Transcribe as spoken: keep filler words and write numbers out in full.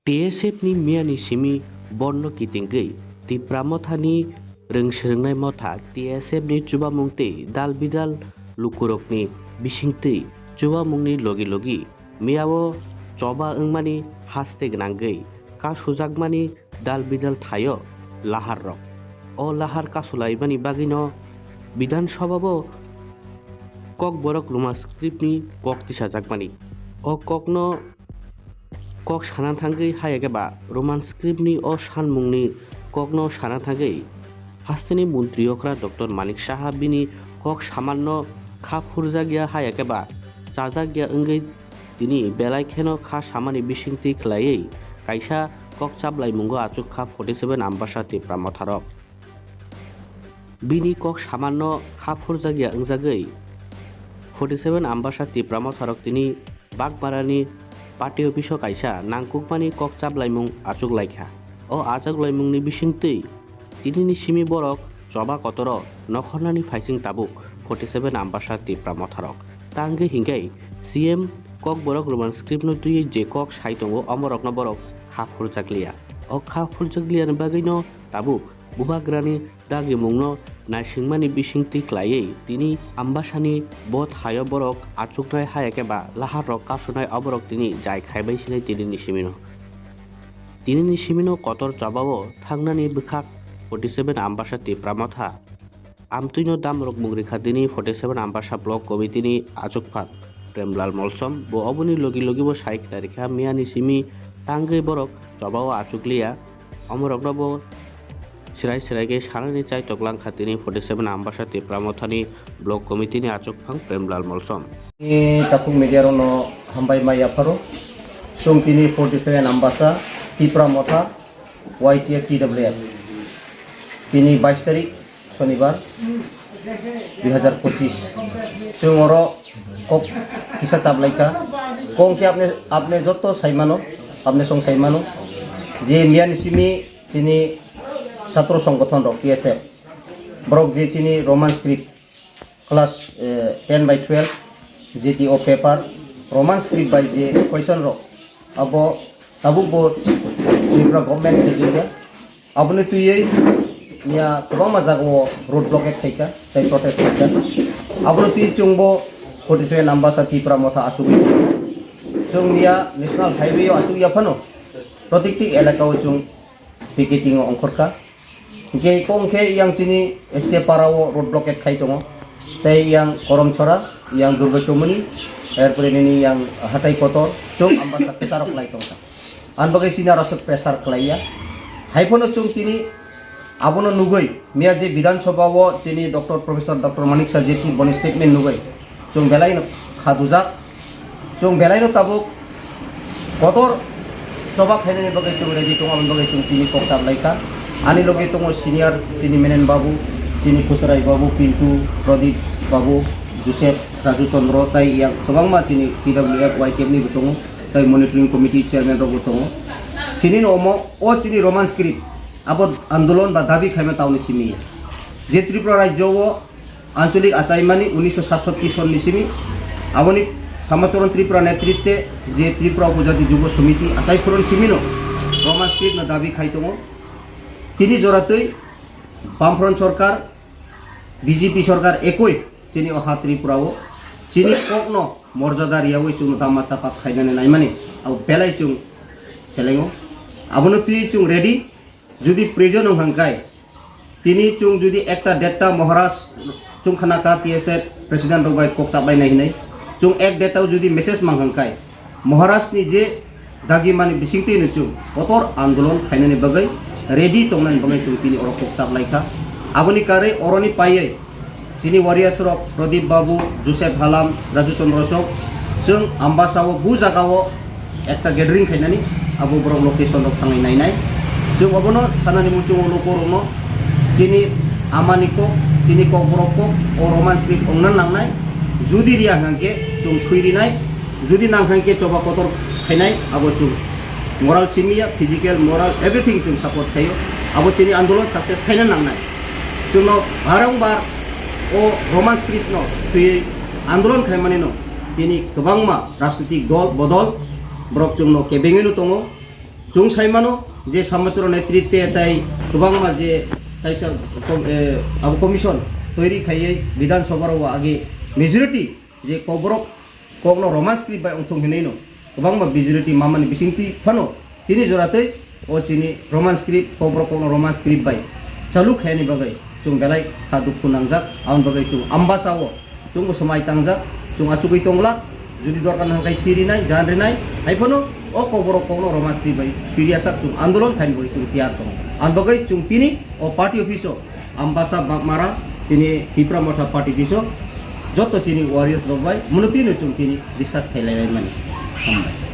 T S F ni miyani simi borno kitingwi Tipra Motha ni rwng swrwngnai motha T S F ni chubamung tei dal bidal lukurokni bisingtwi chubamungni logi logi miyao choba wngmani haste gwnangwi kasujakmani dal bidal thaio laharrok. O lahar kasulaimani bagwino Bidhan Sabhao Kokborok Roman script ni kok tisajakmani. O kokno kok sana thangwi hayakhe ba Roman script ni o sanmungni kokno sana thangwi hasteni montri okra Doctor Manik Saha bini kok samanno kha phurjakya hayakhe ba chajakya wngwi tini belai kheno kha samani bisingtwi khwlaiwi kaisa kok chaplaimungo achuk kha forty seven Ambasa Tipra Motharok. Bini kok samanno kha phurjakya wngjagwi forty seven Ambasa Tipra Motharok tini Bagmarani party office-o kaisa nangkukmani kok chaplaimung achuk laikha. O achaklaimungni bisingtwi tinini simi borok choba kotoro nokhornani phaising tabuk forty seven Ambasa Tipra Motharok. Tangwi hinkhe C M Kokborok Roman script-no twiwi je kok sai tongo, omorokno borok kha phurjakliya. O kha phurjakliyani bagwino tabuk bubagrani dagimungno naisingmani bisingtwi khwlaiwi tini Ambasani bo thaio borok achuknai hayakhe ba laharrok kasunai oborok tini jai khaibai sinai tinini simino. Tinini simino kotor chobao thangnani bwkhak forty seven Ambasa Tipra Motha amtwino damrok mung rikha tini forty seven Ambasa Block Committee-ni achukphang Premlal Molsom. Bo oboni logi logibo sai khna rikha miyani simi tangwi borok chobao achukliya. Omorokno bo Sirai sirai khe sanani chai toklang kha tini forty seven Ambasa Tipra Mothani Block Committee ni achukphang Premlal Molsom. Ni takhuk media rokno hambai mai yapharo. Chwng tini forty seven Ambasa Tipra Motha Y T F T W F. Tini bais tarik Sonibar dui hazar pochis. Chwng oro kok kisa chaplaikha. Kong khe apne, apne joto saimano, apne song saimano. Je miyani simi chini satro songgothon rok T S F. Borok je chini Roman script class, eh, ten by twelve, G T O paper, Roman script bai je question rok, abo tabuk bo Tripura government khaijak ya. Aboni twiwi miya kwbangma jagao road blockade khaikha, tei protest khaikha. Aboni twiwi chwngbo forty seven Ambasa Tipra Motha achugwi tongkha. Chwng miya National Highway o achugya phano, protikti elaka o chwng picketing o ongkhorkha. Hingke kong khe yang chini S K Para o road blockade khai tongo. Tei yang Koromchora, yang Durga Chomoni, erpore nini yang Hatai Kotor, chwng Ambasa kwcharok lai tongkha. Ani bagwi chini aro se pressure khlaiya. Haiphano chwng tini abono nugwi, miya je Bidhan Sabha o chini Doctor Professor Doctor Manik Saha je boni statement nugwi, chwng belai no khadujak, chwng belai no tabuk kotor choba khainani bagwi chwng ready tongo, aboni bagwi chwng tini kok chap laikha. Ani logi tongo senior chini Menen Babu, chini Khusrai Babu, Pintu, Pradip Babu, Joseph, Raju Chandra, tai yang kwbangma chini T W F Y K ni bo tongo, tai monitoring committee chairman rok bo tongo. Chini no omo, o chini Roman script, abo andolon ba dabi khaima tauni simi. Je Tripura rajyo o Ancholik achaimani unisho satsotti sonni simi, aboni Samacharan Tripura netritwe je Tripura Upojati Jubo Somiti achai phuron simino Roman script no dabi khai tongo. Tini joratwi Bamfront sorkar, B J P sorkar ekoi chini oha Tripura o chini kokno morjada riyawi chwngno dama chapa khainani naimani abo belai chwng selengo. Abono twi chwng ready. Jodi proyojon wng hwnkhai, tini chwng jodi ekta detta Maharaj chwng khna kha T S F president rok bai kok chaplai nai hinwi, chwng ek detta o jodi message mang hwnkhai, Maharaj ni je dagi mani bisingtwi no chwng kotor andolon khainani bagwi ready tongnani bagwi chwng tini oro kok chaplai kha. Aboni karwi oroni paiwi chini warriors rok Pradip Babu, Joseph Halam, Raju Chandra Sok, chwng Ambasa o bu jaga o ekta gathering khainani abo borok location rok thangwi nainai. Chwng obono sanani muchungo lukurokno chini amani kok, chini kokborok kok o Roman script ongna nangnai. Judi riya hwnkhe chwng thwi rinai, judi nang hwnkhe choba kotor khainai, abo chwng moral simiya, physical, moral, everything chwng support khaio. Abo chini andolon success khaina nangnai. Chwngno barongbar o Roman script no twiwi andolon khaimani no tini kwbangma rajnitik dol bodol borok chwngno kebengwi no tongo. Chwng sai mano je Sambasura netritwe tai kwbangma je kaisa kom-, eh, abo commission toiri khaiwi Bidhan Sabha rok age majority je Kokborok kokno Roman script bai wngthung hinwi no kwbangma majority mamani bisingtwi phano tini joratwi o chini Roman script, Kokborok kokno Roman script bai chalu khaiyani bagwi chwng belai kha dukhu nangjak. Aboni bagwi chwng Ambasa o chwngbo swmai tangjak, chwng achugwi tongla. Jodi dorkar nang khai thi rinai, jan rinai, hai phano o Kokborok kokno Roman script bai suriyasak chwng andolon khaini bagwi chwng tiyar tongo. Aboni bagwi chwng tini o party office o Ambasa Bagmara chini Tipra Motha party office o joto chini warriors rok bai muno tini chwng tini discuss khailai mani. Hambai.